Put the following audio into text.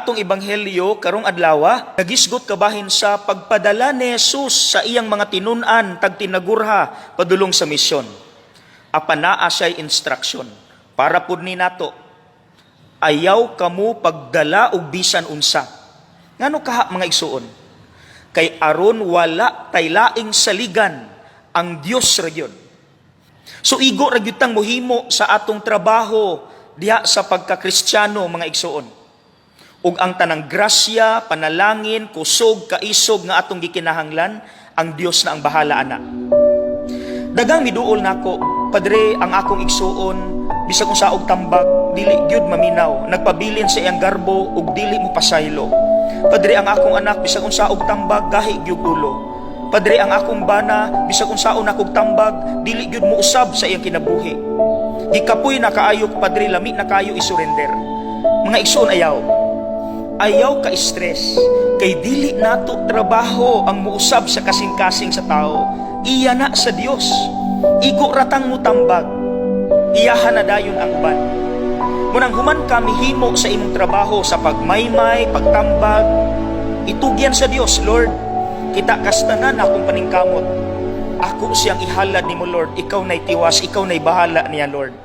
atong ebanghelyo karong adlawa nagisgot kabahin sa pagpadala ni Jesus sa iyang mga tinun-an tag tinagurha padulong sa misyon. Apan naa siya'y instruction para pud ni nato: "Ayaw kamo pagdala og bisan unsa." Ngano kaha, mga igsuon? Kay aron wala tay laing saligan, ang Dios ra gyud. So igo ra gyud tang mohimo sa atong trabaho diha sa pagkakristyano, mga igsuon. Ug ang tanang grasya, panalangin, kusog, kaisog nga atong gikinahanglan, ang Dios na ang bahala ana. Daghang miduol nako, "Padre, ang akong igsuon, bisag unsa og tambag, dili gyud maminaw, nagpabilin sa iyang garbo ug dili mo pasaylo. Padre, ang akong anak, bisag unsa og tambag, gahi gyud ulo. Padre, ang akong bana, bisag unsaon akong tambag, dili gyud mo usab sa iyang kinabuhi. Gikapoy na kaayo, Padre, lami na kayo isurrender." Mga igsuon, ayaw. Ayaw ka stress kay dili nato trabaho ang muusab sa kasing-kasing sa tao. Iya na sa Dios. Igo ratang mo tambag. Iyahan na dayon ang uban. Munang human ka mihimo sa imong trabaho sa pagmaymay, pagtambag, itugyan sa Dios, "Lord, kita kastanan akong paningkamot. Ako siyang ihalad nimo, Lord. Ikaw na'y tiwas, ikaw na'y bahala niya, Lord."